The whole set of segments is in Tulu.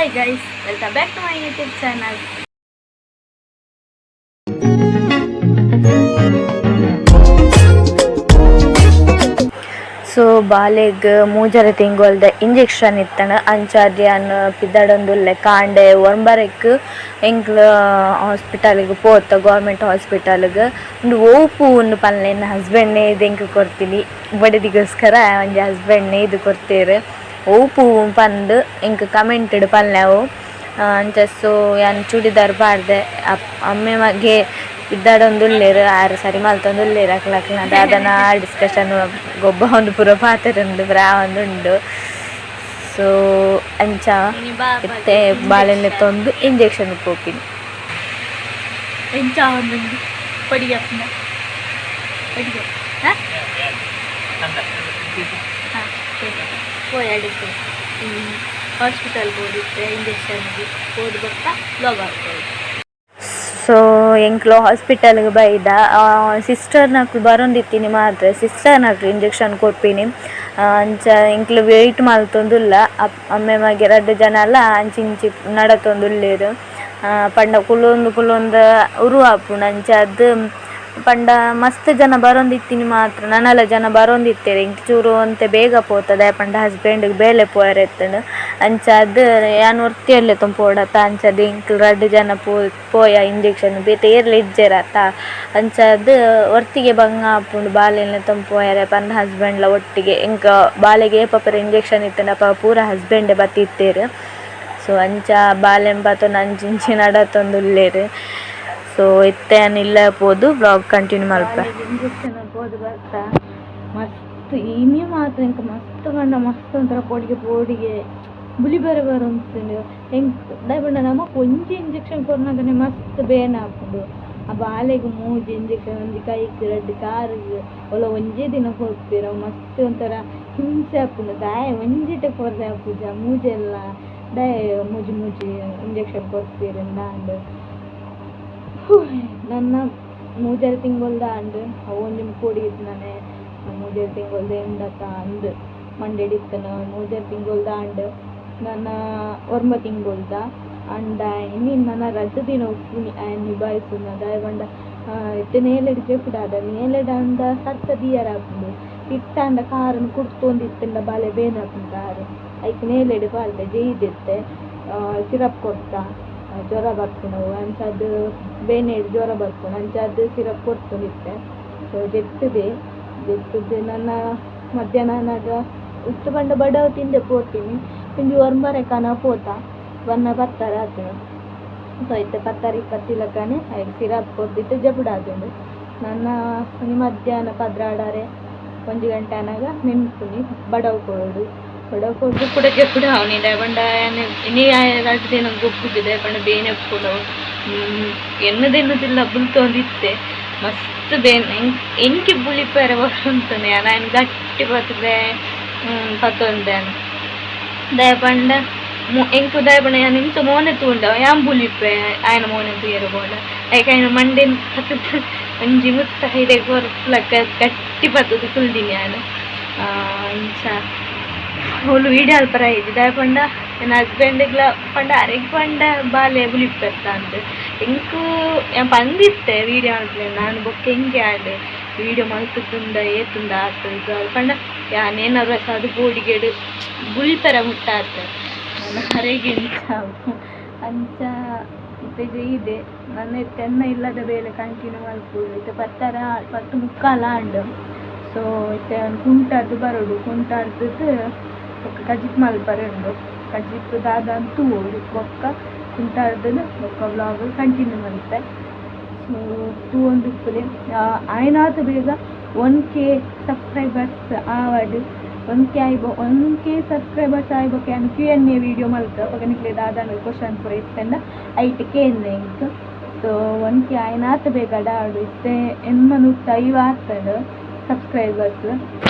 Hi guys, welcome back to my YouTube channel. So ಬಾಲೆಗ್ ಮೂಜರೆ ತಿಂಗೊಲ್ದ ಇಂಜೆಕ್ಷನ್ ಇತ್ತಂಡ ಅಂಚಾದ್ ಯಾನ್ ಪಿದಡೊಂದುಲ್ಲೆ. ಕಾಂಡೆ ಒಂಬರೆಕ್ ಎಂಕ್ಲ ಹಾಸ್ಪಿಟಲ್ಗ್ ಪೋತ, ಗೌರ್ಮೆಂಟ್ ಹಾಸ್ಪಿಟಲ್ಗ್. ಉಂದು ಒವು ಪೂ ಉಂದು ಪನ್ಲೆ, ಎನ್ನ ಹಸ್ಬೆಂಡ್ ನೇಯ್ದು ಎಂಕ್ ಕೊರ್ತಿನಿ. ಬೊಡೆದಿಗೋಸ್ಕರ ಒಂಜಿ ಹಸ್ಬೆಂಡ್ ನೇಯ್ದು ಕೊರ್ತೆರ್. ಒವು ಪೂ ಪಂದ್ ಎಂಕ್ ಕಮೆಂಟ್ ಪನ್ಲೆ ಅವು. ಅಂಚ ಸೊ ಯಾನ್ ಚೂಡಿದಾರ್ ಪಾಡ್ದೆ. ಅಮ್ಮೆ ಮಗೆ ಪಿದಡೊಂದುಲ್ಲೆರ್. ಆರ್ ಸರಿ ಮಲ್ತೊಂದುಲ್ಲೆರ್. ಅಕ್ಲ ಅಕ್ಲ್ನ ದಾದನ ಡಿಸ್ಕಷನ್ ಗೊಬ್ಬ ಪೂರ ಪಾತೆರೊಂದು ಪೂರ ಆವೊಂದುಂಡು. ಸೊ ಅಂಚ ಇತ್ತೆ ಬಾಲೆನ್ ಲೆತ್ತೊಂದು ಇಂಜೆಕ್ಷನ್ ಪೋಪಿನಿ. ಎಂಚ ಆವೊಂದುಂಡು? ಪೊಡಿಗೆ ಆಪುಂಡ? ಪೊಡಿಗೆ ಹಾಂ ಹಾಂ ಪೋಯಡಿತ್ತು ಹಾಸ್ಪಿಟಲ್ ಪೋದಿತ್ತೆ ಇಂಜೆಕ್ಷನ್ಗೆ. ಪೋದು ಬೊಕ್ಕ ವ್ಲಾಗ್ ಆಡ್ಬೋದು. ಸೊ ಎಂಕ್ಲು ಹಾಸ್ಪಿಟಲ್ಗೆ ಬೈದ. ಸಿಸ್ಟರ್ನಕ್ಲು ಬರೊಂದಿತ್ತಿನಿ ಮಾತ್ರ. ಸಿಸ್ಟರ್ನಕ್ಲು ಇಂಜೆಕ್ಷನ್ ಕೊರ್ಪಿನಿ. ಅಂಚ ಎಂಕ್ಲು ವೆಯ್ಟ್ ಮಲ್ತೊಂದುಲ್ಲ. ಅಮ್ಮೆ ಮಗೆ ರಡ್ಡ್ ಜನಲ ಅಂಚಿ ಇಂಚಿ ನಡತೊಂದುಲ್ಲೆರ್. ಪಂಡ ಕುಲ್ಲೊಂದು ಕುಲ್ಲೊಂದು ಉರು ಆಪುಂಡು. ಅಂಚಾದ್ ಪಂಡ ಮಸ್ತ್ ಜನ ಬರೊಂದಿತ್ತಿನಿ ಮಾತ್ರ. ನನಲ ಜನ ಬರೊಂದಿತ್ತೆರ್. ಎಂಕ್ ಚೂರು ಒಂತೆ ಬೇಗ ಪೋತ, ದಾಯೆ ಪಂಡ ಹಸ್ಬೆಂಡ್ ಬೇಲೆ ಪೋಯೆರೆ ಇತ್ತ್ಂಡ್. ಅಂಚಾದ್ ಯಾನ್ ಒರ್ತಿ ಲೆತ್ತೊಂದು ಪೋಡತ್ತ. ಅಂಚಾದ್ ಎಂಕ್ಲು ರಡ್ಡ್ ಜನ ಪೋಯ ಇಂಜೆಕ್ಷನ್. ಬೇತೆ ಏರ್ಲ ಇಜ್ಜೆರತ್ತ, ಅಂಚಾದ್ ಒರ್ತಿಗೆ ಬಂಗ ಆಪುಂಡು ಬಾಲೆನ್ ಲೆತ್ತೊಂದು ಪೋಯೆರೆ ಪಂದ್ ಹಸ್ಬೆಂಡ್ಲ ಒಟ್ಟಿಗೆ. ಎಂಕ್ ಬಾಲೆಗ್ ಏಪ ಪೂರ ಇಂಜೆಕ್ಷನ್ ಇತ್ತ್ಂಡ ಅಪಗ ಪೂರ ಹಸ್ಬೆಂಡೆ ಬತ್ತಿತ್ತೆರ್. ಸೊ ಅಂಚ ಬಾಲೆನ್ ಪತೊಂದು ಅಂಚಿ ಇಂಚಿ ನಡತೊಂದುಲ್ಲೆರ್. ಸೊ ಇತ್ತೆ ಯಾನ್ ಇಲ್ಲ ಪೋದು ವ್ಲಾಗ್ ಕಂಟಿನ್ಯೂ ಮಲ್ಪೆ. ಇಂಜೆಕ್ಷನ್ ಪೋದು ಬರ್ತ. ಮಸ್ತ್ ಇನಿ ಮಾತ್ರ ಎಂಕ್ ಮಸ್ತ್ ಪಂಡ ಮಸ್ತ್ ಒಂಥರ ಪೋಡಿಗೆ ಪೋಡಿಗೆ, ಬುಲಿ ಬರ ಬರೊಂತುಂಡು ಎಂಕ್. ದಾಯೆ ಪಂಡ ನಮಕ್ ಒಂಜಿ ಇಂಜೆಕ್ಷನ್ ಕೊರ್ನಗನೆ ಮಸ್ತ್ ಬೇನೆ ಆಪುಂಡು. ಆ ಬಾಲೆಗ್ ಮೂಜಿ ಇಂಜೆಕ್ಷನ್, ಒಂಜಿ ಕೈಕ್, ರಡ್ಡ್ ಕಾರ್ಗ್, ಒಲ ಒಂಜೇ ದಿನ ಕೊರ್ಪೆರ್. ಅವು ಮಸ್ತ್ ಒಂಥರ ಹಿಂಸೆ ಆಪುಂಡು. ದಾಯೆ ಒಂಜಿಟೆ ಕೊರ್ರೆ ಆಪುಜ, ಮೂಜೆಲ್ಲ ದಾಯೆ ಮೂಜಿ ಮೂಜಿ ಇಂಜೆಕ್ಷನ್ ಕೊರ್ಪೆರ್ ಅಂದ್. ನನ್ನ ಮೂಜರೆ ತಿಂಗೊಲ್ದ ಆಂಡ್. ಅವು ಒಂಜಿ ಪೋಡಿಗೆ ಇತ್ತಿನಾನೆ, ಮೂಜರೆ ತಿಂಗೊಲ್ದ ಎಂಡತ್ತ ಅಂದ್ ಮಂಡೆಡ್ ಇತ್ತನ. ಮೂಜರೆ ತಿಂಗೊಲ್ದ ಆಂಡ್, ನನ್ನ ಒರ್ಂಬ ತಿಂಗೊಲ್ದ ಅಂಡ. ಇನಿ ನನ ರಡ್ಡ್ ದಿನ ಉಪ್ಪುನಿ ಆಯನ್ ನಿಭಾಯಿಸುನ. ದಾಯೆ ಪಂಡ ಇತ್ತೆ ನೇಲೆಡ್ ಜೆಪುಡಾದ. ನೇಲೆಡ್ ಆಂಡ ಸರ್ತ ದೀಯರ ಆಪುಂಡು. ಇಟ್ಟಾಂಡ ಕಾರುನ್ ಕುಡ್ತೊಂದಿತ್ತುಂಡ ಬಾಲೆ ಬೇನೆ ಆಪುಂಡು ಕಾರು. ಐಕ್ ನೇಲೆಡ್ ಪಾಡ್ದೆ ಜೆಯ್ದಿತ್ತೆ. ಸಿರಪ್ ಕೊರ್ತ, ಜ್ವರ ಬರ್ಪುನವು ಅಂಚಾದ್, ಬೇನೆಡ್ ಜ್ವರ ಬರ್ಪುಂಡು, ಅಂಚಾದ್ ಸಿರಪ್ ಕೊರ್ತೊಂದಿತ್ತೆ. ಸೊ ಜೆತ್ತುದೆ ಜೆತ್ತುದು ನನ್ನ ಮಧ್ಯಾಹ್ನ ಆನಗ ಇತ್ತೆ ಪಂಡ ಬಡವು ತಿಂದೆ ಪೋತೀನಿ. ಒಂಜಿ ಒರ್ಂಬರೆ ಕನ ಪೋತ ಬನ್ನ ಪತ್ತರ ಆತುಂಡು. ಸೊ ಇತ್ತೆ ಪತ್ತರ ಇಪ್ಪತ್ತಿಲಕ್ಕನೆ ಐಕ್ ಸಿರಪ್ ಕೊರ್ದಿತ್ತೆ ಜಪುಡಾದುಂಡು. ನನ್ನ ಒಂಜಿ ಮಧ್ಯಾಹ್ನ 12ಅರೆ 1 ಗಂಟೆ ಆನಗ ಮೆನ್ಪುನಿ. ಬಡವು ಕೊರೊಡು. ಬಡವು ಕೊರ್ದು ಕೂಡ ಜೆಪುಡಾವುನಿ. ದಾಯೆ ಪಂಡ ಯಾನ್ ಇನಿ ರಡ್ಡ್ ದಿನ ಗೊಬ್ಬುಜಿ. ದಾಯೆ ಪಂಡ ಬೇನೆ ಉಪ್ಪುಂಡು. ಎನ್ನುದೆನ್ನುದಿಲ್ಲ, ಬುಲ್ತೊಂದಿತ್ತೆ. ಮಸ್ತ್ ಬೇನೆ. ಎಂಕಿ ಬುಲಿಪೆರೆ ಬರೊಂತುಂಡು. ಯಾನ್ ಆಯನ್ ಗಟ್ಟಿ ಪತ್ತ್ದೆ ಪತ್ತೊಂದೆ. ದಾಯೆ ಪಂಡ ಎಂಕ್ ದಾಯೆ ಪಂಡ ಯಾನ್ ಇಂಚ ಮೋನೆ ತೂಂಡ ಯಾನ್ ಬುಲಿಪೆ, ಆಯನ ಮೋನೆ ತೂಯೆರೆ ಪೋಂಡ. ಐಕ್ ಆಯನ ಮಂಡೆನ್ ಪತ್ತ್ದ್ ಒಂಜಿ ಮುತ್ತ ಇಡೆಗ್ ಕೊರ್ಪುಲಕ ಗಟ್ಟಿ ಪತ್ತುದು ಕುಲ್ದಿನಿ ಯಾನ್. ಅಂಚ ಓಲು ವೀಡಿಯೋ ಅಲ್ಪರ ಆಯ್ತು. ದಾಯೆ ಪಂಡ ಎನ್ನ ಹಸ್ಬೆಂಡ್ಗ್ಲ ಪಂಡ ಅರೆಗ್ ಪಂಡ ಬಾಲೆ ಬುಲಿಪೆತ್ತ ಅಂದ್. ಎಂಕ್ ಯಾನ್ ಪಂದಿತ್ತೆ ವೀಡಿಯೋ ಮಲ್ಪುಲೆ. ನಾನು ಬೊಕ್ಕ ಎಂಕೆ ಆಂಡ್ ವೀಡಿಯೋ ಮಲ್ತುದುಂಡ ಏತುಂಡ ಆತು. ಪಂಡ ಯಾನ್ ಏನಾದ್ರು ಅದು ಪೋಡಿಗೆಡ್ ಬುಲಿಪೆರೆ ಮುಟ್ಟ ಆತ ನಾನು ಅರೆಗೆ ಎಂಚ. ಅಂಚ ಇತ್ತೆ ಜೆಯ್ದೆ. ನನ್ನ ಇತ್ತೆ ಎನ್ನ ಇಲ್ಲದ ಬೇಲೆ ಕಂಟಿನ್ಯೂ ಮಲ್ಪೊಡು. ಇತ್ತೆ ಪತ್ತರ 10:45 ಆಂಡ್. ಸೊ ಇತ್ತೆ ಕುಂಟಾದ್ ಬರೊಡು. ಕುಂಟಾರ್ದ್ ಬೊಕ್ಕ ಕಜಿಪು ಮಲ್ಪರೆ ಉಂಡು. ಕಜಿಪು ದಾದ ತೂವೊಡು. ಬೊಕ್ಕ ಕುಂಟಾರ್ದ್ ಬೊಕ್ಕ ವ್ಲಾಗ್ ಕಂಟಿನ್ಯೂ ಮಲ್ಪೆ. ಸೊ ತೂವೊಂದಿಪ್ಪುಲೆ. ಆಯಿನಾತ್ ಬೇಗ 1K subscribers ಆವಡ್. 1K ಆಯಿ, 1K subscribers ಆಯಿ ಬೊಕ್ಕ ಯಾನ್ ಕ್ಯೂ ಎನ್ ಎ ವೀಡಿಯೋ ಮಲ್ತೆ. ಅಪಗ ನಿಕ್ಲೆ ದಾದಾಂಡ ಕ್ವಶನ್ ಪೂರ ಇತ್ತಂಡ ಐಟ್ ಕೇನ್ಲೆ ಎಂಕ್. ಸೊ 1K ಆಯಿನಾತ್ ಬೇಗ ಆವಡ್. ಇತ್ತೆ 850 ಆತಂಡ್ ಸಬ್ಸ್ಕ್ರೈಬರ್ಸ್.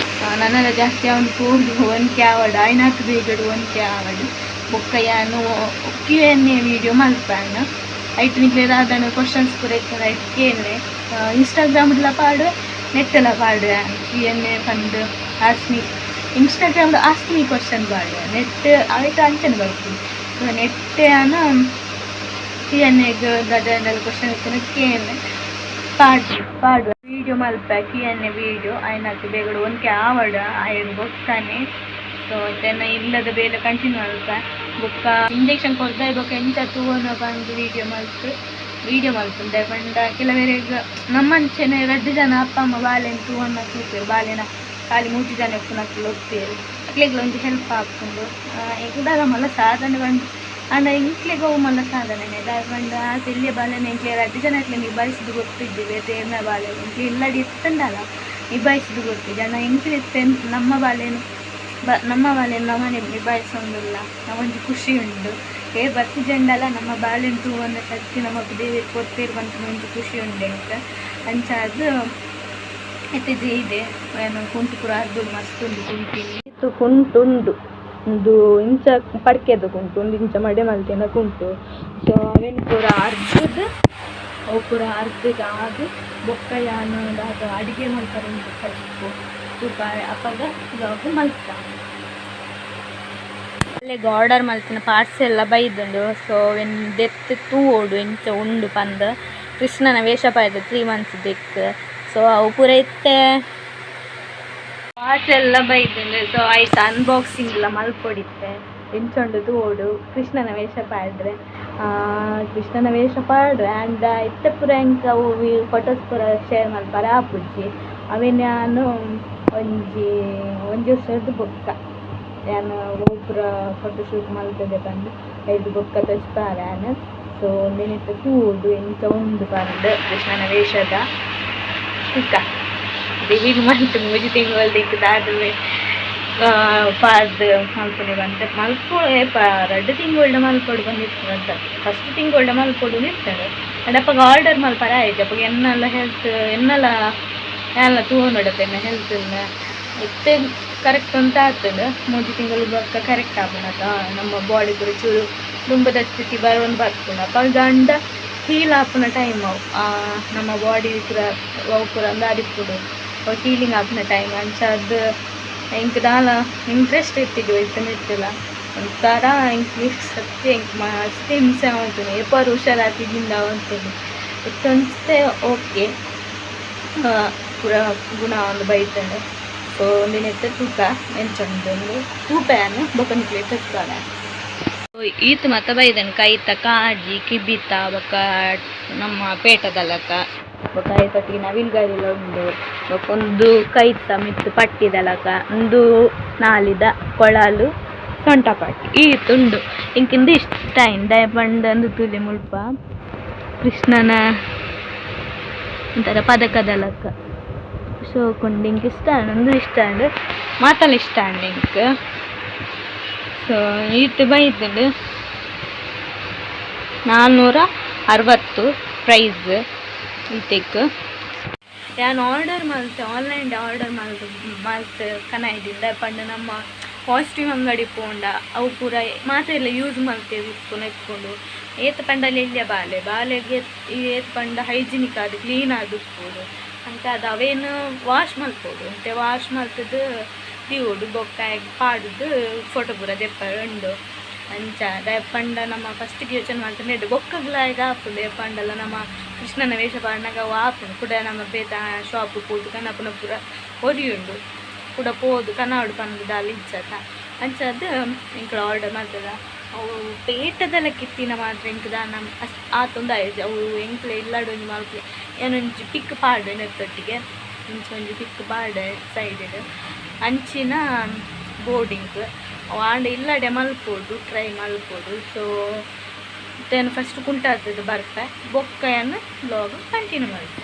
ನನಲ ಜಾಸ್ತಿ ಆವೊಂದು ಪೋಡು. 1K ಆವಡ್, ಆಯಿನಾತ್ ಬೇಗಡ್ 1K ಆವಡ್. ಬೊಕ್ಕ ಯಾನ್ ಕ್ಯೂ ಎನ್ ಎ ವೀಡಿಯೋ ಮಲ್ಪೆ. ಐಟ್ ನಿಕ್ಲೆ ದಾದಾಂಡ ಕ್ವಶನ್ಸ್ ಪೂರ ಇತ್ತಂಡ ಐಟ್ ಕೇನ್ಲೆ. ಇನ್ಸ್ಟಾಗ್ರಾಮ್ಡ್ಲ ಪಾಡುವೆ, ನೆಟ್ಟಲ ಪಾಡುವೆ. ಕ್ಯೂ ಎನ್ ಎ ಪಂದ್ ಆಸ್ಕ್ ಮೀ, ಇನ್ಸ್ಟಾಗ್ರಾಮ್ಡ್ ಆಸ್ಕ್ ಮೀ ಕ್ವಶನ್ ಪಾಡುವೆ. ನೆಟ್ ಐಟ್ ಅಂಚನೆ ಬರ್ಪುಂಡು. So ನೆಟ್ಟೆಯಾನ ಕಿಯನ್ನೆಗ್ ದಾದಾಂಡಲ ಕ್ವಶನ್ ಇತ್ತಿನ ಕೇನ್ ಪಾಡ್ ಪಾಡುವ ವೀಡಿಯೋ ಮಲ್ಪ ಕಿಯನ್ನೆ ವೀಡಿಯೋ ಆಯ್ನಾತ್ ಬೇಗಡು ಒಂಕೆ ಆವಡ ಆಯಗ್ ಬೊಕ್ಕನೆ. ಸೊ ತೆನ್ನ ಇಲ್ಲದ ಬೇಲೆ ಕಂಟಿನ್ಯೂ ಮಲ್ಪ ಬೊಕ್ಕ ಇಂಜೆಕ್ಷನ್ ಕೊರ್ದಾಯ್ ಬೊಕ್ಕ ಎಂಚ ತೂವೊನ ಪಂದ್ ವೀಡಿಯೋ ಮಲ್ತ್ ವೀಡಿಯೋ ಮಲ್ಪುಂಡೆ ಪಂಡ ಕೆಲವೆರೆಗ್ ನಮ್ಮಂಚನೆ ರಡ್ಡ್ ಜನ ಅಪ್ಪ ಅಮ್ಮ ಬಾಲೆನ್ ತೂವೊನ್ನಕ್ಲು ಇಪ್ಪೆರ್ ಬಾಲೆನ ಖಾಲಿ ಮೂಜಿ ಜನ ಇಪ್ಪುನಕ್ಲು ಇಪ್ಪೆರ್ ಅಕ್ಲೆಗ್ಲ ಒಂಜಿ ಹೆಲ್ಪ್ ಆಪುಂಡು. ಎಂಕ್ ದಾಲ ಮಲ್ಲ ಸಾಧನೆ ಪಂಡ್ ಆಂಡ ಎಂಕ್ಲೆಗ್ ಅವು ಮಲ್ಲ ಸಾಧನೆನೆ ದಾಯೆ ಪಂಡ ಆತ್ ಎಲ್ಯ ಬಾಲೆನ್ ಎಂಕ್ಲೆ ರಡ್ಡ್ ಜನ ಅಕ್ಲೆ ನಿಭಾಯಿಸ್ದ್ ಗೊತ್ತಿಜ್ಜಿ ಬೇತೆ ಏರ್ನ ಬಾಲೆನ್ ಎಂಕ್ಲೆ ಇಲ್ಲಡ್ ಇತ್ತುಂಡಲ ನಿಭಾಯಿಸ್ದ್ ಗೊತ್ತಿಜ್ಜಿ ಆಂಡ ಎಂಕ್ಲೆ ಇತ್ತೆ ನಮ್ಮ ಬಾಲೆನ್ ನಮ್ಮ ಬಾಲೆನ್ ನಮನೆ ನಿಭಾಯಿಸೊಂದುಲ್ಲ ಅವೊಂಜಿ ಖುಷಿ ಉಂಡು. ಏರ್ ಬತ್ತಿಜೆಂಡಲ ನಮ್ಮ ಬಾಲೆನ್ ತೂವೊನ್ನ ಶಕ್ತಿ ನಮಕ್ ದೇವೆರ್ ಕೊರ್ತೆರ್ ಪನ್ಪಿನ ಒಂಜಿ ಖುಷಿ ಉಂಡು ಎಂಕ್. ಅಂಚಾದ್ ಇತ್ತೆ ಜೈದೆ ಏನು ಕುಂಟು ಪೂರ ಅರ್ದುಂಡು ಮಸ್ತ್ ಉಂಡು ಕುಂಟಿನಿ ಕುಂಟು ಉಂಡು ಉಂದು ಇಂಚ ಪಡ್ಕೆದ ಕುಂಟು ಉಂದು ಇಂಚ ಮಡೆ ಮಲ್ತಿನ ಕುಂಟು. ಸೊ ಅವೆನ್ ಪೂರ ಅರ್ದುದು ಅವು ಪೂರ ಅರ್ದುದು ಆದ್ ಬೊಕ್ಕ ಯಾನ್ ದಾದ ಅಡಿಗೆ ಮಲ್ಪರೆ ಉಂಡು ಕಜಿಪು ತೂಪ ಅಪಗ ವ್ಲಾಗ್ ಮಲ್ತ. ಅಲ್ಲೆಗ್ ಆರ್ಡರ್ ಮಲ್ತಿನ ಪಾರ್ಸೆಲ್ ಲ ಬೈದುಂಡು. ಸೊ ಅವೆನ್ ದೆತ್ತ್ ತೂವೊಡು ಎಂಚ ಉಂಡು ಪಂದ್. ಕೃಷ್ಣನ ವೇಷ ಪಾಡ್ದ್ 3 ಮಂತ್ಸ್ ದೆಕ್ಕ್. ಸೊ ಅವು ಪೂರ ಇತ್ತೆ ಪಾರ್ಸೆಲ್ ಲ ಬೈದುಂಡು. ಸೊ ಐತ ಅನ್ಬಾಕ್ಸಿಂಗ್ ಲ ಮಲ್ಪೊಡಿತ್ತೆ ಎಂಚ ಉಂಡು ತೂವೊಡು. ಕೃಷ್ಣನ ವೇಷ ಪಾಡ್ರೆ ಕೃಷ್ಣನ ವೇಷ ಪಾಡ್ರೆ ಆಂಡ ಇತ್ತೆ ಪೂರ ಎಂಕ್ ಅವು ಫೋಟೋಸ್ ಪೂರ ಶೇರ್ ಮಲ್ಪರೆ ಆಪುಜಿ. ಅವೆನ್ ಯಾನ್ ಒಂಜಿ ಒಂಜಿ ವರ್ಷರ್ದ್ ಬೊಕ್ಕ ಯಾನ್ ಒವು ಪೂರ ಫೋಟೋ ಶೂಟ್ ಮಲ್ತುದೆ ಪಂದ್ ಐರ್ದ್ ಬೊಕ್ಕ ತೋಜ್ಪಾವೆ ಯಾನ್. ಸೊ ಉಂದೆನ್ ಇತ್ತೆ ತೂವೊಡು ಎಂಚ ಉಂಡು ಪಂದ್ ಕೃಷ್ಣನ ವೇಷದ ತೂಕ ದೇವಿಗ್ ಮಲ್ತ್ ಮೂಜಿ ತಿಂಗೊಲ್ದ ಎಂಕ್ ದಾದವೇ ಪಾಡ್ದ್ ಮಲ್ಪುನೆ ಪಂದ್ ಮಲ್ಪು ಏಪ ರಡ್ಡ್ ತಿಂಗೊಲ್ಡ ಮಲ್ಪೊಡು ಪಂದ್ ಇತ್ತುಂಡು ಫಸ್ಟ್ ತಿಂಗೊಲ್ಡ ಮಲ್ಪೊಡು ಇತ್ತುಂಡು. ಆಂಡ ಅಪಗ ಆರ್ಡರ್ ಮಲ್ಪರೆ ಆಯ್ಜಿ ಅಪಗ ಎನ್ನಲ ಹೆಲ್ತ್ ಎನ್ನಲ ಯಾನ್ಲ ತೂವೊನೊಡತ್ತ ಎನ್ನ ಹೆಲ್ತ್ ಇತ್ತೆ ಕರೆಕ್ಟ್ ಅಂತ ಆತುಂಡು. ಮೂಜಿ ತಿಂಗಳು ಬೊಕ್ಕ ಕರೆಕ್ಟ್ ಆಪುಂಡತ ನಮ್ಮ ಬಾಡಿ ಪೂರ ಚೂರು ದುಂಬುದ ಸ್ಥಿತಿ ಬರೊಂದು ಬರ್ಪುಂಡು. ಅಪಗ ಆಂಡ ಹೀಲ್ ಆಪುನ ಟೈಮ್ ಅವು ನಮ್ಮ ಬಾಡಿ ಪೂರ ಅವು ಪೂರ ಅಂದಾದಿಪ್ಪುಂಡು ಹೀಲಿಂಗ್ ಆಪುನ ಟೈಮ್. ಅಂಚಾದ್ ಎಂಕ್ ದಾಲ ಇಂಟ್ರೆಸ್ಟ್ ಇತ್ತಿಜಿ ಒಯ್ತ ಮಿತ್ತುಲ ಒಂಥರ ಎಂಕ್ ಸತ್ಯ ಎಂಕ್ ಮಸ್ತ್ ಹಿಂಸೆ ಆವೊಂತುಂಡು ಏಪಾರ ಹುಷಾರಾತಿಜಿಂದ ಆವೊಂತುಂಡು. ಇತ್ತೆ ಒಂತೆ ಓಕೆ ಪೂರ ಗುಣ ಆವೊಂದು ಬೈತುಂಡು. ಸೊ ಉಂದೆನ್ ಇತ್ತೆ ತೂಕ ಎಂಚ ಉಂಡು ತೂಪೆ ಯಾನ್ ಬೊಕ ನಿಕ್ಲೆಗ್ ತೋಜ್ಪಾವೆ. ಈತ್ ಮಾತ ಬೈದೆನ್ ಕೈತ ಕಾಜಿ ಕಿಬಿತ ಬೊಕ ನಮ್ಮ ಪೇಟದಲಕ ಬೊಕ ಐತೊಟ್ಟಿಗೆ ನವಿಲ್ಗರಿಲ ಉಂಡು ಬೊಕ ಉಂದು ಕೈತ ಮಿತ್ತ್ ಪಟ್ಟಿದಲಕ ಉಂದು ನಾಲಿದ ಕೊಳಲು ಸೊಂಟ ಪಟ್ಟಿ ಈತ್ ಉಂಡು. ಎಂಕ್ ಇಂದು ಇಷ್ಟ ಆಯಿನ್ ದಾಯೆ ಪಂಡ ಉಂದು ತೂಲೆ ಮುಲ್ಪ ಕೃಷ್ಣನ ಒಂಥರ ಪದಕದಲಕ ಶೋಕುಂಡು. ಎಂಕ್ ಇಷ್ಟ ಆಂಡ್ ಉಂದು ಇಷ್ಟ ಆಂಡ್ ಮಾತಲ ಇಷ್ಟ ಆಂಡ್ ಎಂಕ್. ಸೊ ಈತ್ ಬೈದ್ಂಡ್ 460 ಪ್ರೈಸ್ ಈತೆಕ್. ಯಾನ್ ಆರ್ಡರ್ ಮಲ್ತೆ ಆನ್ಲೈನ್ ಆರ್ಡರ್ ಮಲ್ತ್ ಮಲ್ತ್ ಕನಾಯ್ದಿಂಡ ಪಂಡ ನಮ್ಮ ಕಾಸ್ಟ್ಯೂಮ್ ಅಂಗಡಿ ಪೋಂಡ ಅವು ಪೂರ ಮಾತೆರ್ಲ ಯೂಸ್ ಮಲ್ತೇವೆ ಇಪ್ಪುನ ಇಪ್ಪುಂಡು. ಏತ್ ಪಂಡಲ ಎಲ್ಯ ಬಾಲೆ ಬಾಲೆಗ್ ಏತ್ ಪಂಡ ಹೈಜಿನಿಕ್ ಆದ್ ಕ್ಲೀನ್ ಆದ್ ಉಪ್ಪೊಡು ಅಂಚಾದ್ ಅವೇನ್ ವಾಶ್ ಮಲ್ಪೊಡು ಒಂತೆ ವಾಶ್ ಮಲ್ತುದು ದೀವೊಡು ಬೊಕ್ಕ ಆಯ್ಗ್ ಪಾಡುದು ಫೋಟೋ ಪೂರ ದೆಪ್ಪರೆ ಉಂಡು. ಅಂಚ ದಾಯೆ ಪಂಡ ನಮ ಫಸ್ಟ್ ಯೋಚನೆ ಮಲ್ತ್ಂಡ ಬೊಕ್ಕಗ್ಲ ಆಯ್ಗ್ ಆಪುಂಡು ಏಪ ಪಂಡಲ ನಮ ಕೃಷ್ಣನ ವೇಷ ಪಾಡ್ನಗ ಅವು ಆಪುಂಡು. ಕುಡ ನಮ ಬೇತೆ ಶಾಪ್ ಪೋದು ಕನಪುನ ಪೂರ ಒರಿಯುಂಡು ಕುಡ ಪೋದು ಕನವೊಡು ಪಂದ್ ದಾಲ ಇಜ್ಜತ. ಅಂಚಾದ್ ಎಂಕುಲು ಆರ್ಡರ್ ಮಲ್ತುದ ಅವು ಪೇಟದಲಕ ಇತ್ತಿನ ಮಾತ್ರ ಎಂಕ್ ದಾನ ಆತೊಂದು ಆಯಿಜಿ ಅವು ಎಂಕ್ಲೆ ಇಲ್ಲಡ್ ಒಂಜಿ ಮಲ್ಪುಲೆ ಯಾನೊಂಜಿ ಪಿಕ್ ಪಾಡ್ವೆ ನೆತ್ತೊಟ್ಟಿಗೆ ಇಂಚ ಒಂಜಿ ಪಿಕ್ ಪಾಡ್ವೆ ಸೈಡ್ ಅಂಚಿನ ಬೋರ್ಡಿಂಗ್ ಅವು ಆಂಡ ಇಲ್ಲಡೆ ಮಲ್ಪೊಡು ಟ್ರೈ ಮಲ್ಪೊಡು. ಸೊ ಇತ್ತೆ ಫಸ್ಟ್ ಕುಂಟಾರ್ದದ್ದು ಬರ್ಪೆ ಬೊಕ್ಕ ಯಾನ್ ವ್ಲಾಗ್ ಕಂಟಿನ್ಯೂ ಮಲ್ಪೆ.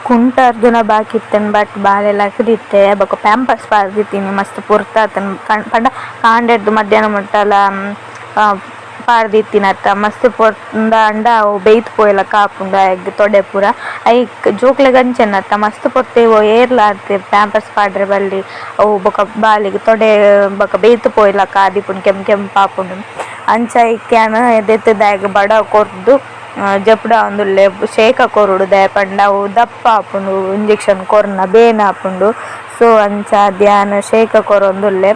ಕುಂಟಾರ್ದುನ ಬಾಕಿ ಇತ್ತುಂಡು ಬಟ್ ಬಾಲೆ ಲಕ್ದಿತ್ತೆ ಬೊಕ ಪ್ಯಾಂಪರ್ಸ್ ಪಾಡ್ದಿತ್ತೀನಿ ಮಸ್ತ್ ಪೊರ್ತಾತುಂಡು ಪಂಡ ಕಾಂಡೆರ್ದ್ ಮಧ್ಯಾಹ್ನ ಮುಟ್ಟಲ ಪಾಡ್ದಿತ್ತಿನತ್ತ ಮಸ್ತ್ ಪೊರ್ತಾಂಡ ಅವು ಬೇಯ್ತ್ ಪೋಯಿಲಕ ಆಪುಂಡು ಆಯಗ್ ತೊಡೆ ಪೂರ ಐಕ್ ಜೋಕ್ಲೆಗ್ ಅಂಚೆನತ್ತ ಮಸ್ತ್ ಪೊರ್ತು ಏರ್ಲ ಅತ್ ಪ್ಯಾಂಪರ್ಸ್ ಪಾಡ್ರೆ ಬಲ್ಲಿ ಅವು ಬೊಕ ಬಾಲೆಗ್ ತೊಡೆ ಬೊಕ ಬೇಯ್ತ್ ಪೋಯಿಲಕ ಆದಿಪ್ಪುಂಡು ಕೆಂಪು ಕೆಂಪು ಆಪುಂಡು. ಅಂಚ ಐಕ್ ಯಾನ್ ದೆತ್ತುದು ಆಯಗ್ ಬಡವು ಕೊರ್ದು ಜಪುಡಾವೊಂದುಲ್ಲೆ ಶೇಕ ಕೊರೊಡು ದಾಯೆ ಪಂಡ ಅವು ದಪ್ಪ ಆಪುಂಡು ಇಂಜೆಕ್ಷನ್ ಕೊರ್ನ ಬೇನೆ ಆಪುಂಡು. ಸೊ ಅಂಚಾದ್ ಯಾನ್ ಶೇಕ ಕೊರೊಂದುಲ್ಲೆ.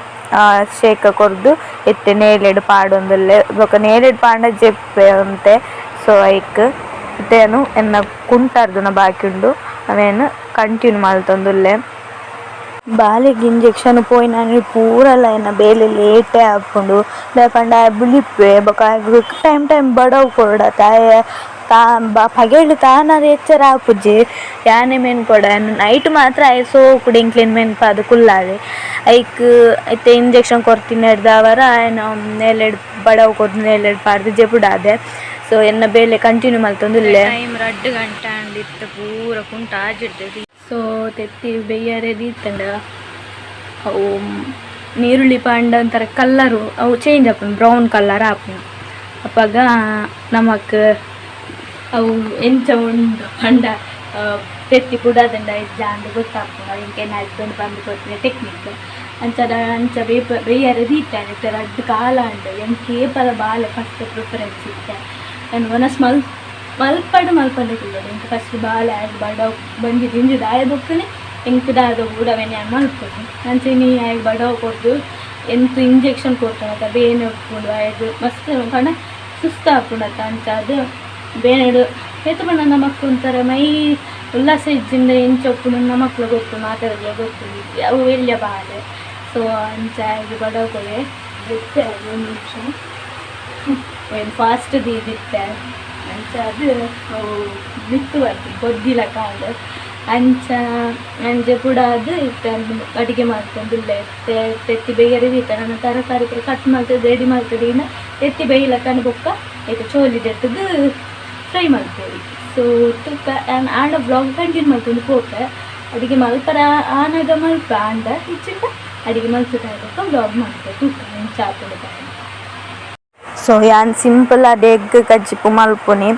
ಶೇಕ ಕೊರ್ದು ಇತ್ತೆ ನೇಲೆಡ್ ಪಾಡೊಂದುಲ್ಲೆ ಬೊಕ ನೇಲೆಡ್ ಪಾಂಡ ಜೆಪ್ಪೆ ಒಂತೆ. ಸೊ ಐಕ್ ಇತ್ತೆ ಎನ್ನ ಕುಂಟರ್ದುನ ಬಾಕಿ ಉಂಡು ಅವೆನ್ ಕಂಟಿನ್ಯೂ ಮಲ್ತೊಂದುಲ್ಲೆ. ಬಾಲೆಗ್ ಇಂಜೆಕ್ಷನ್ ಪೋಯಿನಾನಿ ಪೂರಲ ಎನ್ನ ಬೇಲೆ ಲೇಟೇ ಆಪುಂಡು. ದಾಯೆ ಪಂಡ ಆಯೆ ಬುಲಿಪುವೆ ಬೊಕ ಆಯಗ್ ಟೈಮ್ ಟೈಮ್ ಬಡವು ಕೊರೊಡತ ಆಯೆ ಪಗೆಲ್ ತಾನಾದ್ ಎಚ್ಚರ ಆಪುಜಿ ಯಾನೆ ಮೆನ್ಪೊಡು. ನೈಟ್ ಮಾತ್ರ ಆಯೆ ಸೋಕುಡು ಎಂಕ್ಲೆನ್ ಮೆನ್ಪಾದ್ ಕುಲ್ಲಾವೆ. ಐಕ್ ಇತ್ತೆ ಇಂಜೆಕ್ಷನ್ ಕೊರ್ತಿನೆಡ್ದಾವರ ಆಯನ ನೇಲೆಡ್ ಬಡವು ಕೊರ್ದು ನೇಲೆಡ್ ಪಾಡ್ದ್ ಜೆಪುಡಾದೆ. ಸೊ ಎನ್ನ ಬೇಲೆ ಕಂಟಿನ್ಯೂ ಮಲ್ತೊಂದುಲ್ಲೆ. ಟೈಮ್ 2 ಗಂಟೆ ಆಂಡ್ ಇತ್ತೆ ಪೂರ ಕುಂಟು ಆಜಿಡ್ದೆ. ಸೊ ತೆತ್ತಿ ಬೆಯ್ಯರೆ ದೀತಂಡ ಅವು ನೀರುಳ್ಳಿ ಪಾಂಡ ಒಂಥರ ಕಲ್ಲರು ಅವು ಚೇಂಜ್ ಆಪುಂಡು, ಬ್ರೌನ್ ಕಲರ್ ಆಪುಂಡು. ಅಪಗ ನಮಕ್ ಅವು ಎಂಚ ಉಂಡು ಪಂಡ ತೆತ್ತಿ ಪುಡಾದಂಡ ಇಜ್ಜ ಅಂದ್ ಗೊತ್ತಾಪುಂಡು. ಎಂಕ್ ಎನ್ನ ಹಸ್ಬೆಂಡ್ ಪಂದ್ ಕೊರ್ಪಿನ ಟೆಕ್ನಿಕ್. ಅಂಚದ ಅಂಚ ಬೇಯರೆ ದೀತಾನೆ ಇತ್ತೆ 2 ಕಾಲ ಆಂಡ್. ಎಂಕ್ ಏಪಲ ಬಾಲೆ ಫಸ್ಟ್ ಪ್ರಿಫರೆನ್ಸ್ ಇತ್ತೆ. ಯಾನ್ ವನಸ್ ಮಲ್ಪಡು ಮಲ್ಪಂದೆ ಕುಲ್ಲೊಡು. ಎಂಕ್ ಫಸ್ಟ್ ಬಾಲೆ ಆಯಗ್ ಬಡವು ಬಂಜಿ ದಿಂಜಿದ್ ಆಯೆ ಬೊಕ್ಕನೆ ಎಂಕ್ ದಾದ ಬೋಡು ಅವೆನ್ ಯಾನ್ ಮಲ್ಪೊಡು. ಅಂಚೆನೆ ಆಯಗ್ ಬಡವು ಕೊರ್ದು ಎಂತ ಇಂಜೆಕ್ಷನ್ ಕೊರ್ತುಂಡತ ಬೇನೆ ಉಪ್ಪುಂಡು ಆಯಗ್ ಮಸ್ತ್ ಪಂಡ ಸುಸ್ತು ಆಪುಂಡತ. ಅಂಚಾದ್ ಬೇನೆಡ್ ಏತ್ ಪಂಡ ನಮಕ್ ಒಂಥರ ಮೈ ಉಲ್ಲಾಸ ಇಜ್ಜಿಂಡ ಎಂಚ ಉಪ್ಪುಂಡು ನಮಕ್ಲ ಗೊತ್ತು, ಮಾತೆರ್ಗ್ಲ ಗೊತ್ತುಂಡು. ಅವು ಎಲ್ಯ ಬಾಲೆ. ಸೊ ಅಂಚ ಆಯಗ್ ಬಡವು ಕೊರ್ಯೆ ಇತ್ತೆ ಒಂದು ನಿಮಿಷ ಏನು ಫಾಸ್ಟ್ ದೀದಿತ್ತೆ. ಅಂಚಾದ್ ಅವು ಮಿತ್ತ್ ಬರ್ತದೆ ಕೊದ್ದಿಲಕ ಆಂಡ್. ಅಂಚ ಅಂಚ ಪುಡಾದ್ ಇತ್ತೆ ಅಡಿಗೆ ಮಲ್ತೊಂದುಲ್ಲೆ. ಇತ್ತೆ ತೆತ್ತಿ ಬೇಯರೆ ದೀತೆ ನನ ತರಕಾರಿ ಪೂರ ಕಟ್ ಮಲ್ತುದು ರೆಡಿ ಮಲ್ತುದು ತೆತ್ತಿ ಬೇಯ್ಲಕನ ಬೊಕ್ಕ ಇತ್ತೆ ಚೋಲಿ ದೆತ್ತುದು ಫ್ರೈ ಮಲ್ಪೊಲಿ. ಸೊ ತುಕ್ಕ ಯಾನ್ ಆಂಡ ವ್ಲಾಗ್ ಕಂಟಿನ್ಯೂ ಮಲ್ತೊಂದು ಪೋಪೆ. ಅಡಿಗೆ ಮಲ್ಪರ ಆನಗ ಮಲ್ಪ ಆಂಡ ಇಜ್ಜಿಂಡ ಅಡಿಗೆ ಮಲ್ತುದು ಬೊಕ್ಕ ವ್ಲಾಗ್ ಮಲ್ಪೆ ತೂಕ ಎಂಚ ಆಪುಂಡು. ಸೊ ಯಾನ್ ಸಿಂಪಲ್ ಆದ್ ಎಗ್ ಕಜ್ಜಿಪು ಮಲ್ಪುನಿ.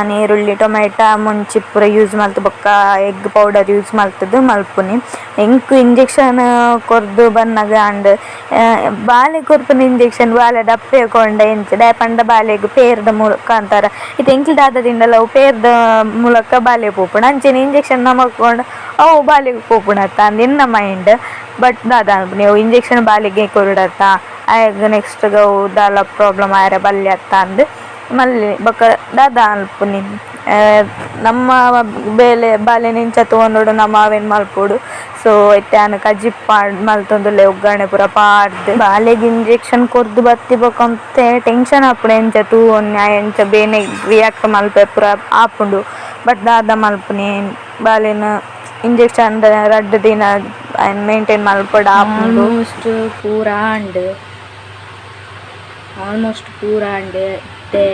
ನೀರುಳ್ಳಿ ಟೊಮೆಟೊ ಮುಂಚಿ ಪೂರ ಯೂಸ್ ಮಲ್ತ್ ಬೊಕ್ಕ egg powder use ಮಲ್ತುದು ಮಲ್ಪುನಿ. ಎಂಕ್ ಇಂಜೆಕ್ಷನ್ ಕೊರ್ದು ಬನ್ನಗ ಆಂಡ್ ಬಾಲೆ ಕೊರ್ಪುನ ಇಂಜೆಕ್ಷನ್ ಬಾಲೆ ದಪ್ಪೆ ಕೊಂಡ ಎಂಚ ದಾಯೆ ಪಂಡ ಬಾಲೆಗ್ ಪೇರ್ದ ಮುಖಾಂತರ ಇತ್ತೆ ಎಂಕ್ಲು ದಾದ ತಿಂಡಲ ಅವು ಪೇರ್ದ ಮೂಲಕ ಬಾಲೆ ಪೋಪುಂಡು. ಅಂಚೆನೆ ಇಂಜೆಕ್ಷನ್ ನಮಕ್ ಕೊಂಡ ಅವು ಬಾಲೆಗ್ ಪೋಪುಂಡತ್ತ ಅಂದ್ ಎನ್ನ ಮೈಂಡ್. ಬಟ್ ದಾದ ಮನ್ಪುನಿ ಅವು ಇಂಜೆಕ್ಷನ್ ಬಾಲೆಗೆ ಕೊರೊಡತ್ತ ಆಯಗ್ ನೆಕ್ಸ್ಟ್ ಅವು ದಾಲ ಪ್ರಾಬ್ಲಮ್ ಆಯೆರೆ ಬಲ್ಲಿ ಅತ್ತ ಅಂದ್ ಮಲ್ಲೆ ಬೊಕ ದಾದ ಮನ್ಪುನಿ ನಮ್ಮ ಬೇಲೆ ಬಾಲೆನ್ ಎಂಚ ತೂವೊನೊಡು ನಮ ಅವೆನ್ ಮಲ್ಪೊಡು. ಸೊ ಇತ್ತೆ ಯಾನ್ ಕಜಿಪ್ ಮಲ್ತೊಂದುಲ್ಲೆ ಒಗ್ಗರಣೆ ಪೂರ ಪಾಡ್ದ್. ಬಾಲೆಗ್ ಇಂಜೆಕ್ಷನ್ ಕೊರ್ದು ಬತ್ತಿ ಬೊಕ ಒಂತೆ ಟೆನ್ಷನ್ ಆಪುಂಡು ಎಂಚ ತೂವೊನ್ನೆ ಆಯೆ ಎಂಚ ಬೇನೆ ರಿಯಾಕ್ಟ್ ಮಲ್ಪೆ ಪೂರ ಆಪುಂಡು. ಬಟ್ ದಾದ ಮಲ್ಪುನಿ ಬಾಲೆನ್ ಇಂಜೆಕ್ಷನ್ 2 ದಿನ ಐನ್ ಮೇಂಟೈನ್ ಮಲ್ಪೊಡು ಆಪುಂಡು. ಆಲ್ಮೋಸ್ಟ್ ಪೂರ ಆಂಡ್, ಆಲ್ಮೋಸ್ಟ್ ಪೂರ ಆಂಡ್. ಇತ್ತೆ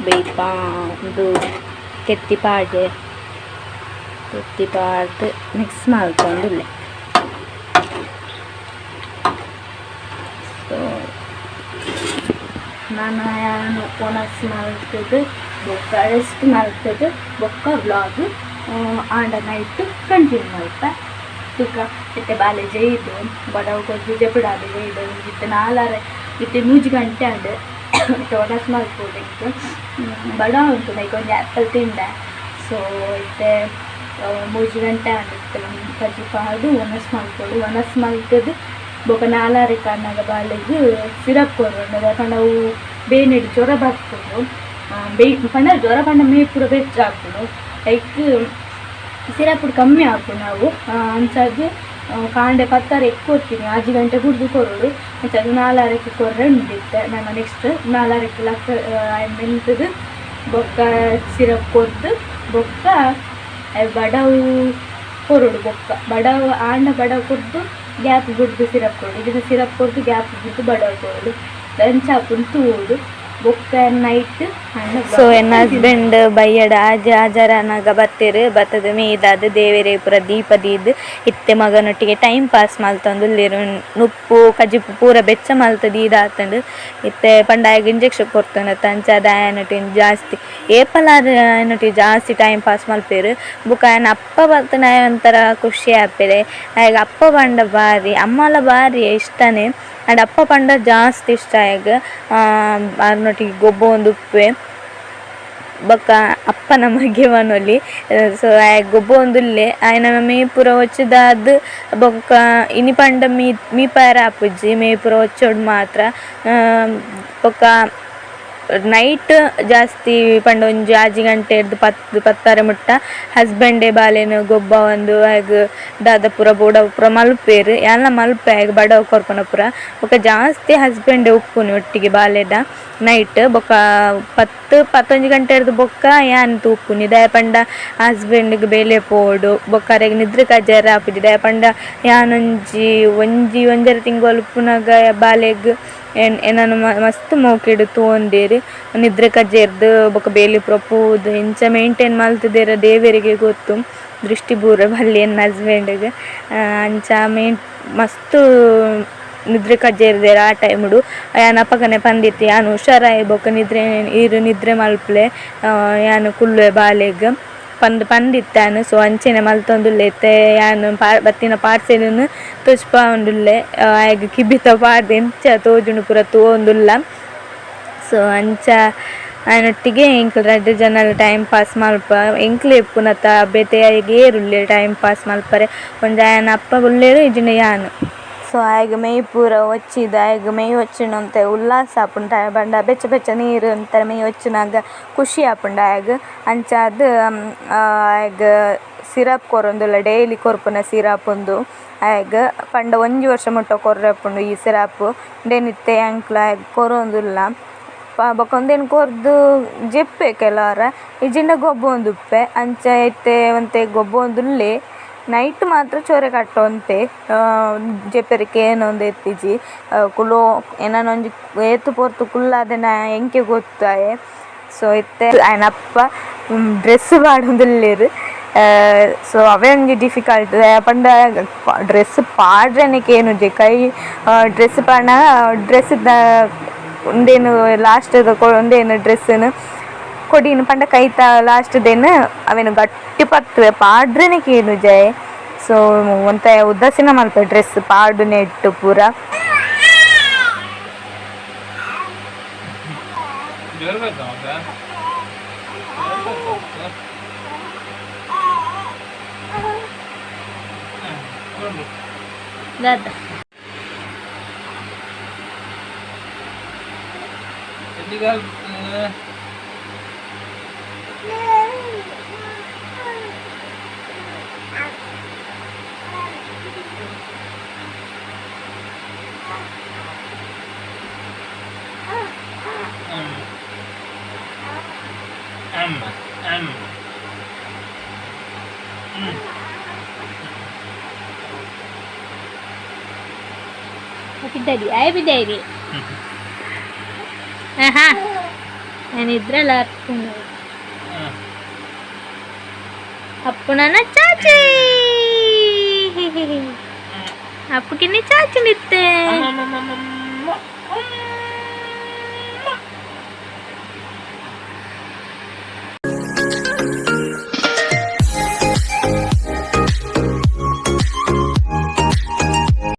ಬೇಯ್ಪಾ ಉಂದು ತೆತ್ತಿ ಪಾಡ್ದೆ, ತೆತ್ತಿ ಪಾಡ್ದ್ ಮಿಕ್ಸ್ ಮಲ್ತೊಂದುಲ್ಲೆ. ಸೊ ನನ ಯಾನ್ ಒಣಸ್ ಮಲ್ತುದು ಬೊಕ್ಕ ರೆಸ್ಟ್ ಮಲ್ತುದು ಬೊಕ್ಕ ವ್ಲಾಗ್ ಆಂಡ ನೈಟ್ ಕಂಟಿನ್ಯೂ ಮಲ್ಪೆ. ತುಕ ಇತ್ತೆ ಬಾಲೆ ಜೈದು ಬಡವು ಕೊರ್ದು ಜೆಪುಡಾದ್ ಜೈದು ಇತ್ತೆ ನಾಲಾರೆ ಇತ್ತೆ 3 ಗಂಟೆ ಆಂಡ್. ಇತ್ತೆ ಒಣಸ್ ಮಲ್ಪೊಡು ಎಂಕ್ ಬಡವು ಉಂಟು ಲೈಕ್ ಒಂಜಿ ಆ್ಯಪಲ್ ತಿಂಡೆ. ಸೊ ಇತ್ತೆ 3 ಗಂಟೆ ಆಂಡ್. ಇತ್ತೆ ಕಜ್ಜಿ ಪಾಡ್ದು ಒಣಸ್ ಮಲ್ಪೊಡು. ಒಣಸ್ ಮಲ್ತುದು ಬೊಕ್ಕ ನಾಲಾರೆ ಕಾನಾಗ ಬಾಲೆಗ್ ಸಿರಪ್ ಕೊರೊಡು. ದಾಯೆ ಪಂಡ ಅವು ಬೇನೆಡ್ ಜ್ವರ ಬರ್ಪುಂಡು. ಪಂಡ ಜ್ವರ ಪಂಡ ಮೇ ಪೂರ ಬೆಚ್ಚ ಆಪುಂಡು. ಐಕ್ ಸಿರಪ್ ಕಮ್ಮಿ ಆಪುಂಡು ಅವು. ಅಂಚಾದ್ ಕಾಂಡೆ 10 ಕೊರ್ತೀನಿ, 5 ಗಂಟೆ ಕುಡ್ದು ಕೊರೊಡು. ಅಂಚಾದ್ ನಾಲಾರಕ್ಕೆ ಕೊರ್ರೆ ಉಂಡು ಇತ್ತೆ. ನಾನು ನೆಕ್ಸ್ಟ್ ನಾಲಾರಕ್ಕೆ ಲಕ್ಕ ಮೆಂತುದು ಬೊಕ್ಕ ಸಿರಪ್ ಕೊರ್ದು ಬೊಕ್ಕ ಬಡವು ಕೊರೊಡು. ಬೊಕ್ಕ ಬಡವು ಆಂಡ ಬಡವು ಕೊರ್ದು ಗ್ಯಾಪ್ ಬುಡ್ದು ಸಿರಪ್ ಕೊರೊಡು. ಇದನ್ನ ಸಿರಪ್ ಕೊರ್ದು ಗ್ಯಾಪ್ ಬುಡ್ದು ಬಡವು ಕೊರೊಡು. ಅಂಚ ಆಪುಂಡು ತೂವೊಡು. ಬೊಕ್ಕ ನೈಟ್. ಸೊ ಎನ್ನ ಹಸ್ಬೆಂಡ್ ಬಯ್ಯಡ ಆಜಿ ಆಜರನಾಗ ಬತ್ತೆರ್ ಬತ್ತದ ಮೀದಾದ್ ದೇವೆರೆ ಪೂರ ದೀಪ ದೀದ್ ಇತ್ತೆ ಮಗನೊಟ್ಟಿಗೆ ಟೈಮ್ ಪಾಸ್ ಮಲ್ತೊಂದುಲ್ಲೆರ್. ನುಪ್ಪು ಕಜಿಪು ಪೂರ ಬೆಚ್ಚ ಮಲ್ತ್ ದೀದಾತುಂಡು. ಇತ್ತೆ ಪಂಡ ಆಯಗ್ ಇಂಜೆಕ್ಷನ್ ಕೊರ್ತುಂಡತ್ತ ಅಂಚಾದ್ ಆಯನೊಟ್ಟಿಗೆ ಜಾಸ್ತಿ ಏಪಲ ಆಯನೊಟ್ಟಿಗೆ ಜಾಸ್ತಿ ಟೈಮ್ ಪಾಸ್ ಮಲ್ಪೆರ್. ಬೊಕ ಆಯನ ಅಪ್ಪ ಬತ್ತುಂಡ ಆಯೆ ಒಂಥರ ಖುಷಿ ಆಪೆರೆ. ಆಯಗ್ ಅಪ್ಪ ಪಂಡ ಬಾರಿ ಅಮ್ಮಲ ಬಾರಿ ಇಷ್ಟನೆ ಆಂಡ ಅಪ್ಪ ಪಂಡ ಜಾಸ್ತಿ ಇಷ್ಟ ಆಯಗ್. ಆರ್ನೊಟ್ಟಿಗೆ ಗೊಬ್ಬೊಂದು ಉಪ್ಪುವೆ. ಬೊಕ್ಕ ಅಪ್ಪನ ಮಗೆ ಪನೊಲಿ. ಸೊ ಆಯೆ ಗೊಬ್ಬೊಂದುಲ್ಲೆ ಆಯನ ಮೈ ಪೂರ ಒಚ್ಚಿದಾದ್ ಬೊಕ್ಕ ಇನಿ ಪಂಡ ಮೀಪಾಯೆರೆ ಆಪುಜಿ ಮೈ ಪೂರ ಒಚ್ಚೊಡು ಮಾತ್ರ. ಬೊಕ್ಕ ನೈಟ್ ಜಾಸ್ತಿ ಪಂಡ ಒಂಜಿ 6 ಗಂಟೆರ್ದ್ 10 ಪತ್ತರ ಮುಟ್ಟ ಹಸ್ಬೆಂಡೇ ಬಾಲೆನ್ ಗೊಬ್ಬಾವೊಂದು ಆಯಗ್ ದಾದ ಪೂರ ಬೋಡ ಪೂರ ಮಲ್ಪುವೆರ್. ಯಾನ್ಲ ಮಲ್ಪೆ ಆಯಗ್ ಬಡವು ಕೊರ್ಪುನ ಪೂರ. ಬೊಕ್ಕ ಜಾಸ್ತಿ ಹಸ್ಬೆಂಡೇ ಉಪ್ಪುನಿ ಒಟ್ಟಿಗೆ ಬಾಲೆದ ನೈಟ್. ಬೊಕ್ಕ 10 11 ಗಂಟೆರ್ದ್ ಬೊಕ್ಕ ಯಾನ್ ತೂಪುನಿ ದಾಯೆ ಪಂಡ ಹಸ್ಬೆಂಡ್ಗ್ ಬೇಲೆ ಪೋವೊಡು ಬೊಕ್ಕ ಅರೆಗ್ ನಿದ್ರೆ ಕಜ್ಜೆರೆ ಆಪುಜಿ. ದಾಯೆ ಪಂಡ ಯಾನೊಂಜಿ ಒಂಜಿ ಒಂಜರೆ ತಿಂಗೊಲು ಉಪ್ಪುನಗ ಬಾಲೆಗ್ ಎನನ್ ಮಸ್ತ್ ಮೋಕೆಡ್ ತೂವೊಂದೆರ್. ನಿದ್ರೆ ಕಜ್ಜೆರ್ದ್ ಬೊಕ್ಕ ಬೇಲೆ ಪೂರ ಪೋದು ಎಂಚ ಮೈಂಟೈನ್ ಮಲ್ತುದೆರ್ ದೇವೆರೆಗೆ ಗೊತ್ತು. ದೃಷ್ಟಿ ಬೂರ ಬಲ್ಲಿ ಎನ್ನ ಹಸ್ಬೆಂಡ್ಗ್ ಅಂಚ ಮಸ್ತ್ ನಿದ್ರೆ ಕಜ್ಜೆರ್ದೆರ್ ಆ ಟೈಮುಡು. ಯಾನ್ ಅಪಗನೆ ಪಂದಿತ್ತೆ ಯಾನ್ ಹುಷಾರಾಯಿ ಬೊಕ್ಕ ನಿದ್ರೆ ಈರ್ ನಿದ್ರೆ ಮಲ್ಪುಲೆ ಯಾನ್ ಕುಲ್ಲುವೆ ಬಾಲೆಗ್ ಪಂದ್ ಪಂದಿತ್ತೆ ಯಾನ್. ಸೊ ಅಂಚೆನೆ ಮಲ್ತೊಂದುಲ್ಲೆ ಇತ್ತೆ ಯಾನ್ ಬತ್ತಿನ ಪಾರ್ಸೆಲ್ನ್ ತೋಜ್ಪಾವೊಂದುಲ್ಲೆ. ಆಯಗ್ ಕಿಬಿತ ಪಾಡ್ದ್ ಎಂಚ ತೋಜುಂಡು ಪೂರ ತೂವೊಂದುಲ್ಲ. ಸೊ ಅಂಚ ಆಯನೊಟ್ಟಿಗೆ ಎಂಕುಲು ರಡ್ಡ್ ಜನಲ ಟೈಮ್ ಪಾಸ್ ಮಲ್ಪ. ಎಂಕ್ಲೆ ಇಪ್ಪುನತ ಬೇತೆ ಆಯಗ್ ಏರುಲ್ಲೆರ್ ಟೈಮ್ ಪಾಸ್ ಮಲ್ಪರೆ. ಒಂಜಿ ಆಯನ ಅಪ್ಪ ಉಲ್ಲೆರ್ ಇಜ್ಜಿಂಡ ಯಾನ್. ಸೊ ಆಯಗ್ ಮೈ ಪೂರ ಒಚ್ಚಿದ್ ಆಯಗ್ ಮೈ ಒಚ್ಚುಂಡ ಒಂತೆ ಉಲ್ಲಾಸ ಆಪುಂಡು ದಾಯೆ ಪಂಡ ಬೆಚ್ಚ ಬೆಚ್ಚ ನೀರ್ ಒಂತೆ ಮೈ ಒಚ್ಚುನಗ ಖುಷಿ ಆಪುಂಡು ಆಯಗ್. ಅಂಚಾದ್ ಆಯಗ್ ಸಿರಪ್ ಕೊರೊಂದುಲ್ಲೆ ಡೈಲಿ ಕೊರ್ಪುನ ಸಿರಪ್ ಉಂದು ಆಯಗ್ ಪಂಡ ಒಂಜಿ ವರ್ಷ ಮುಟ್ಟ ಕೊರ್ರೆ ಉಪ್ಪುಂಡು ಈ ಸಿರಪ್. ಉಂದೆನ್ ಇತ್ತೆ ಎಂಕ್ಲ ಆಯಗ್ ಕೊರೊಂದುಲ್ಲ. ಬೊಕ ಉಂದೆನ್ ಕೊರ್ದು ಜೆಪ್ಪೆ ಕೆಲವೊರ ಇಜ್ಜಿಂಡ ಗೊಬ್ಬೊಂದುಪ್ಪೆ. ಅಂಚ ಇತ್ತೆ ಒಂತೆ ಗೊಬ್ಬೊಂದುಲ್ಲೆ. ನೈಟ್ ಮಾತ್ರ ಚೋರೆ ಕಟ್ಟೊಂತೆ ಜೆಪ್ಪೆರೆ ಕೇನೊಂದು ಇತ್ತಿಜಿ. ಕುಲು ಎನನ್ ಒಂಜಿ ಏತ್ ಪೊರ್ತು ಕುಲ್ಲಾದೆನ ಎಂಕೆ ಗೊತ್ತಾಯೆ. ಸೊ ಇತ್ತೆ ಆಯನ ಅಪ್ಪ ಡ್ರೆಸ್ ಪಾಡೊಂದುಲ್ಲೆರ್. ಸೊ ಅವೇ ಒಂಜಿ ಡಿಫಿಕಲ್ಟ್ ದಾಯೆ ಪಂಡ ಡ್ರೆಸ್ ಪಾಡ್ರೆನೆ ಕೇನುಜಿ ಕೈ ಡ್ರೆಸ್ ಪಾಡ್ನ ಡ್ರೆಸ್ ದ ಉಂದೇನು ಲಾಸ್ಟ್ ಉಂದೇನು ಡ್ರೆಸ್ನ್ ಕೊಡಿನ್ ಪಂಡ ಕೈತ ಲಾಸ್ಟ್ ದೇನ್ ಅವೆನ್ ಗಟ್ಟಿ ಪತ್ತುವೆ ಪಾಡ್ರೆನೆ ಕೇನುಜೆ. ಸೊ ಒಂತೆ ಉದಾಸೀನ ಮಲ್ಪೆ ಡ್ರೆಸ್ ಪಾಡುನೆಟ್ ಪೂರ. ದಾದ ಅಮ್ಮ ಅಮ್ಮ. ಪಿದ್ದಡಿ ಆಯ್ ಪಿದ್ದಡಿ. ಆಹಾ ನಾನು ಇದ್ರಲ್ಲ ಅರ್ಪುಂಡು. ಅಪ್ಪು ನನ್ನ ಚಾಚಿ. ಅಪ್ಪು ಕಿನ್ನಿ ಚಾಚಿ ನಿತ್ತೆ.